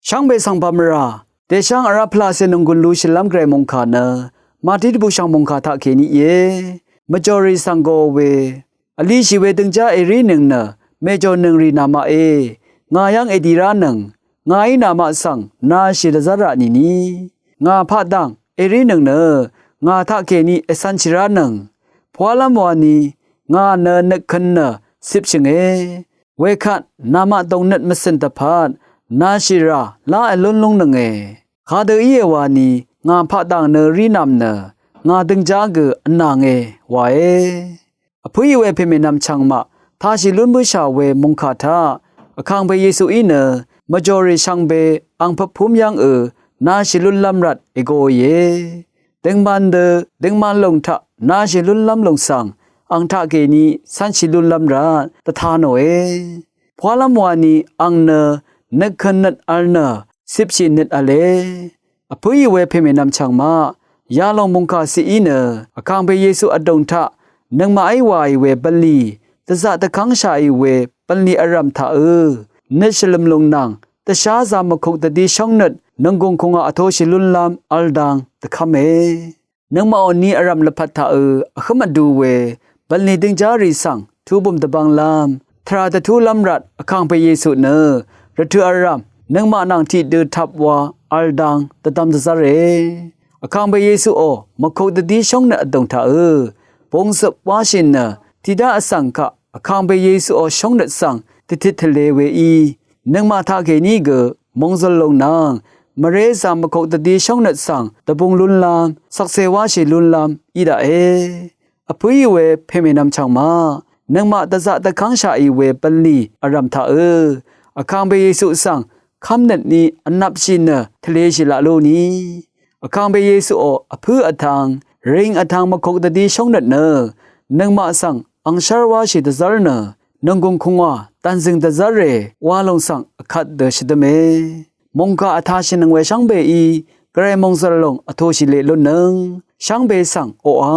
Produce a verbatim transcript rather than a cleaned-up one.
Shvngbe svng pvmvrà dèshv́ng vrá pvlacè nònggùn lushìlv́m gvray mòngkà nø màdí dvbùshv̀ng mòngkà taqkèní íe. Mvjòrì svng go we vlishì we døngjá èrínøng nø mèjònøng rì nàmaqe. Ngà yv́ng èdì ránøng, ngàí nàmaq svng nashì dvzv́rà nìni. Ngà paqdàng èrínøng nø ngà taqkèní ècv̄nshì ránøng. Pwálv́m wani ngà nø nøkkøn nø cipshø̀nge. Wekvt namaq dòngnøt mvcø̀n dvpvt nashìrà lá èlún lúngnønge. Kadø íe wani ngà paqdàng nø rínvm nø ngà døngjá gø vnànge wae. Vpǿì we pèmènvm chv̀ngmaq tashì lún bǿshà we mòngkà taq Vkàngpè Yesuí nø mvjòrì shvngbe ang pøppúm yv́ngø nashì lúnlv́m rvt ègoìe. Døngman dø døngman lòng taq nashì lúnlv́m lòng svng ang taqkèní cv́nshì lúnlv́m rvt dvta nòe. Pwálv́m wani ang nø nøkkøn nøt vl nø cipshì nøt v̄le. Vpǿì we pèmènvm chv̀ngmaq yalòng mòngkà ciqí nø Vkàngpè Yesu vdùng taq nøngmaqí wàì we bv̀nlì dvzaq dvkv́ngshàì we bv̀nlì vrv̀m taqø nøt shvlø̀m lùng nvng dvshá zà mvkuk dvdí shóngnøt nònggùng kùngwà vtoshì lúnlv́m vl dang dvkv́me. Nøngmaqò ni vrv̀m lvpat taqø vhǿm vdu we bv̀nlì døngjá rì svng tubø̀m dvbvnglv́m tvrà dvtúlv́m rvt Vkàngpè Yesu nø rvtø̀ vrv̀m nøngmaq nvng tiqdø tvp wa vl dang dvdvm dvzv́re. Vkàngpè Yesuò mvkuk dvdí shóngnøt vdùng taqø bungzøp wáshì nø tiqdá vsvng kaq Vkàngpè Yesuò shóngnøt svng dvtit tvlē weí nøngmaq taqkèní gø mòngzø̀l lòng nvng mvré zà mvkuk dvdí shóngnøt svng dvbung lúnlv́m shvkse wáshì lúnlv́m í daqe. Vpǿì we pèmènvm chv̀ngmaq nøngmaq dvzaq dvkv́ngshàì we bv̀nlì vrv̀m taqø Vkàngpè Yesu svng kv́mnøtni vnvpshì nø tvlēshì laq lúni. Vkàngpè Yesuò vpǿ vtvng ring vtvng mvkuk dvdí shóngnøt nø nøngmaq svng angshv́r wáshì dvzv́r nø nònggùng kùngwà dv̀nzø̀ng dvzv́re wa lòng svng vkvt dø shvdøme. Mòngkà vtashìnøng we shvngbeí gvray mòngzø̀l lòng vtoshì leq lúnnøng shvngbe svng oqà